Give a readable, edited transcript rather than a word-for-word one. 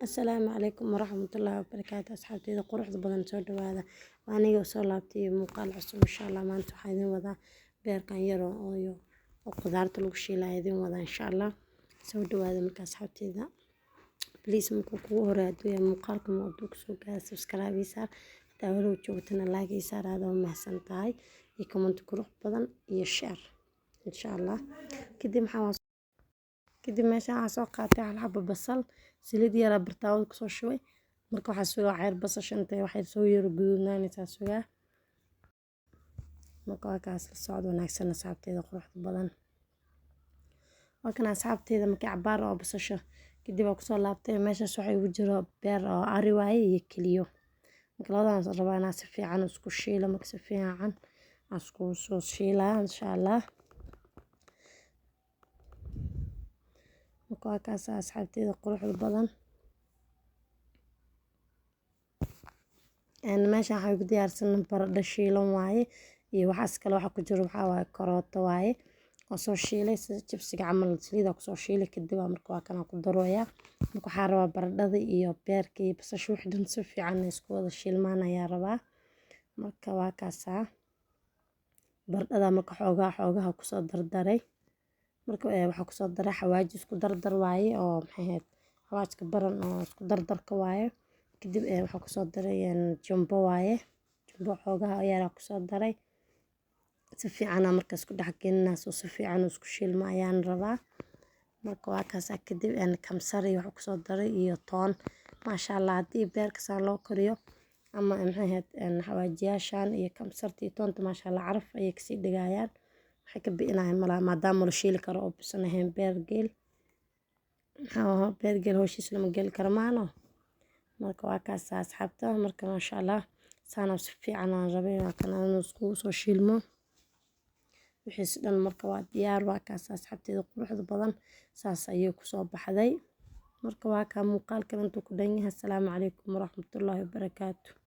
Asalaamu calaykum waraxmatullaahi wabarakaatu. Asxaabteyda quruxda badan, soo dhawaada. Waa aniga soo laabtay muuqaal cusub. Insha Allah maanta waxaan idin wadaa beerkan yar oo qudaarta lagu shiilaya idin wadaa, insha Allah. Soo dhawaada. Marka asxaabteyda, please, markuu kugu horeeyo hadduu yahay muuqaalka ma hadduu kusoo gaaro, subscribe ii saar. Hadaa walow joogtana, like ii saar, aad waa mahadsan tahay, iyo comment qurux badan iyo share, insha Allah. Kadib maxaa? Kadib meeshan waxaa soo qaatay hal xabo basal, saliid yaraa birtaawada kusoo shubay. Marka waxaa sugaa cayr basasha intay waxay soo yaro guduudnaanaysaa sugaa. Marka waa kaas, la socod wanaagsan, asxaabteyda quruxda badan. Waa kan, asxaabteyda, markii cabaar oo basasha kadib waa kusoo laabtay. Meeshaas waxaa igu jiro beer oo ari waaye iyo keliyo. Marka labadaas rabaa inaan si fiican isku shiilo. Marka si fiican aan isku soo shiilaa, insha Allah. Marka waa kaas, asxaabteyda quruxda badan. Meeshan waxaa igu diyaarsan baradho shiilan waaye iyo waxaas kale. Waxa ku jiro waxaa waaye karooto waaye oo soo shiilay, sida jibsiga camal saliida kusoo shiilay. Kadib marka waa kana ku darooyaa. Marka waxaa rabaa baradhada iyo beerka iyo basasha wixii dhan si fiican isku wada shiilmaan ayaa rabaa. Marka waa kaasaa baradhada. Marka xoogaa xoogaha kusoo dardaray. Marka waxaa kusoo daray xawaaji isku dardar waaye oo maxay ahayd, xawaajka baran oo isku dardarka waaye. Kadib waxaa kusoo daray jumbo waaye, jumbo xoogaha yaraa kusoo daray. Si fiican marka isku dhex gelinaa, soo si fiican isku shiilma ayaan rabaa. Marka waa kaasaa. Kadib kamsar iyo waxa kusoo daray iyo toon. Maasha Allah, haddii beerka saa loo kariyo ama maxay ahayd, xawaajiyaashan iyo kamsarta iyo toonta, maasha Allah, caraf ayay kasii dhigayaan. Waxay ka bi'inayaan malaha, maadaama la shiili karo oo bisan ahayn. Beer geel maxaa ahaa, beer geel howshiis lama geli karo maano. Marka waa kaasa, asxaabta. Marka maasha Allah, saana si fiican aan rabay. Waa kana inuu iskugu soo shiilmo wixiis dhan. Marka waa diyaar. Waa kaas, asxaabteyda quruxda badan, saas ayay kusoo baxday. Marka waa kaa muuqaalkan intuu ku dhan yahay. Asalaamu calaykum waraxmatullaahi wabarakaatu.